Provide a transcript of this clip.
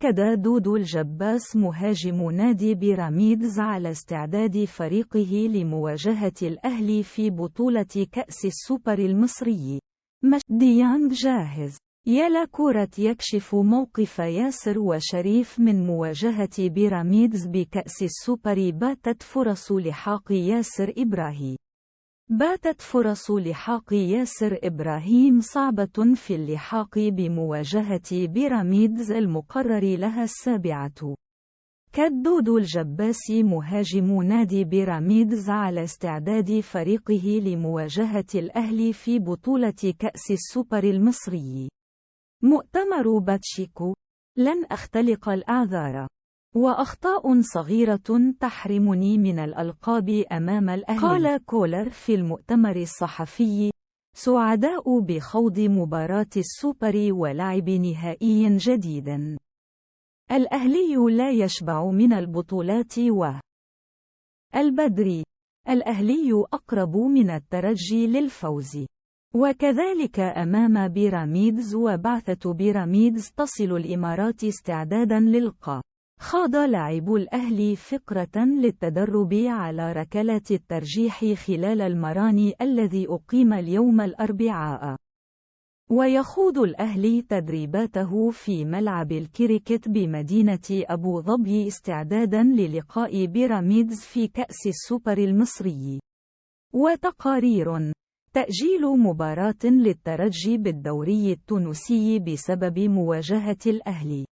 أكد دودو الجباس مهاجم نادي بيراميدز على استعداد فريقه لمواجهة الأهلي في بطولة كأس السوبر المصري. ديانج جاهز. يلا كرة يكشف موقف ياسر وشريف من مواجهة بيراميدز بكأس السوبر. باتت فرص لحاق ياسر إبراهيم صعبة في اللحاق بمواجهة بيراميدز المقرر لها السابعة. دودو الجباس مهاجم نادي بيراميدز على استعداد فريقه لمواجهة الأهلي في بطولة كأس السوبر المصري. مؤتمر باتشيكو: لن أختلق الأعذار، وأخطاء صغيرة تحرمني من الألقاب أمام الأهلي. قال كولر في المؤتمر الصحفي: سعداء بخوض مباراة السوبر ولعب نهائي جديد. الأهلي لا يشبع من البطولات البدري: الأهلي أقرب من الترجي للفوز، وكذلك أمام بيراميدز، وبعثة بيراميدز تصل الإمارات استعدادا للقاء. خاض لاعبو الأهلي فقرة للتدرب على ركلة الترجيح خلال المران الذي أقيم اليوم الأربعاء. ويخوض الأهلي تدريباته في ملعب الكريكت بمدينة أبو ظبي استعدادا للقاء بيراميدز في كأس السوبر المصري. وتقارير: تأجيل مباراة للترجي بالدوري التونسي بسبب مواجهة الأهلي.